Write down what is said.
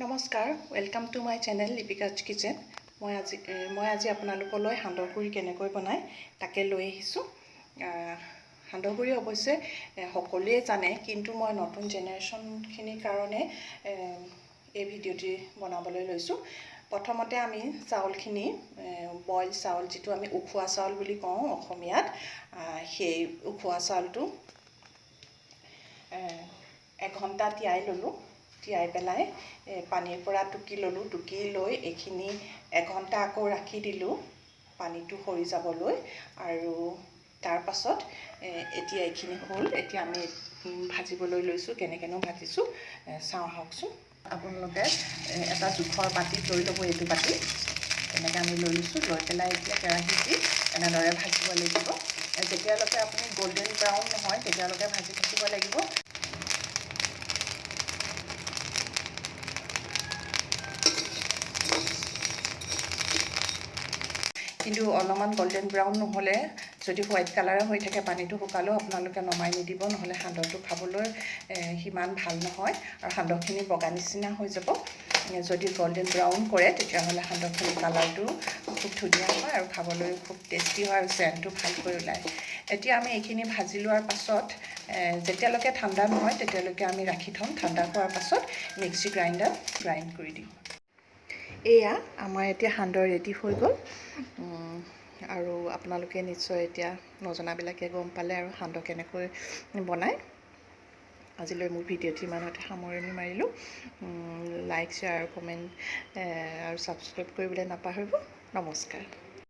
নমস্কাৰ, welcome to my channel Lipika's kitchen. মই আজি আপোনালোকলৈ সান্দহগুড়ি কেনেকৈ বনায় তাকে লৈ আহিছোঁ। সান্দহগুড়ি অৱশ্যে সকলোৱে জানে, কিন্তু মই নতুন জেনেৰেশ্যনখিনিৰ কাৰণে এই ভিডিঅ'টি বনাবলৈ লৈছোঁ। প্ৰথমতে আমি চাউলখিনি, বইল চাউল, যিটো আমি উখোৱা চাউল বুলি কওঁ অসমীয়াত, সেই উখোৱা চাউলটো এঘণ্টা তিয়াই ল'লোঁ। তিয়াই পেলাই পানীৰ পৰা টুকি ল'লোঁ। টুকি লৈ এইখিনি এঘণ্টা আকৌ ৰাখি দিলোঁ পানীটো সৰি যাবলৈ। আৰু তাৰপাছত এতিয়া এইখিনি হ'ল। এতিয়া আমি ভাজিবলৈ লৈছোঁ। কেনেকৈনো ভাজিছোঁ চাওঁ আহকচোন। আপোনালোকে এটা জোখৰ বাতিত লৈ ল'ব। এইটো বাতি তেনেকৈ আমি লৈ লৈছোঁ। লৈ পেলাই এতিয়া কেৰাহীত দি এনেদৰে ভাজিব লাগিব। যেতিয়ালৈকে আপুনি গল্ডেন ব্ৰাউন নহয়, তেতিয়ালৈকে ভাজি থাকিব লাগিব। কিন্তু অলপমান গল্ডেন ব্ৰাউন নহ'লে, যদি হোৱাইট কালাৰৰ হৈ থাকে, পানীটো শুকালেও আপোনালোকে নমাই নিদিব। নহ'লে সান্দহটো খাবলৈ সিমান ভাল নহয় আৰু সান্দহখিনি বগা নিচিনা হৈ যাব। যদি গল্ডেন ব্ৰাউন কৰে, তেতিয়াহ'লে সান্দহখিনি কালাৰটো খুব ধুনীয়া হয় আৰু খাবলৈ খুব টেষ্টি হয় আৰু চেণ্টটো ভালকৈ ওলায়। এতিয়া আমি এইখিনি ভাজি লোৱাৰ পাছত যেতিয়ালৈকে ঠাণ্ডা নহয়, তেতিয়ালৈকে আমি ৰাখি থ'ম। ঠাণ্ডা হোৱাৰ পাছত মিক্সি গ্ৰাইণ্ডাৰত গ্ৰাইণ্ড কৰি দিম। এয়া আমাৰ এতিয়া সান্দহ ৰেডি হৈ গ'ল। আৰু আপোনালোকে নিশ্চয় এতিয়া নজনাবিলাকে গম পালে আৰু সান্দহ কেনেকৈ বনায়। আজিলৈ মোৰ ভিডিঅ'টি ইমানতে সামৰণি মাৰিলোঁ। লাইক, শ্বেয়াৰ আৰু কমেণ্ট আৰু ছাবস্ক্ৰাইব কৰিবলৈ নাপাহৰিব। নমস্কাৰ।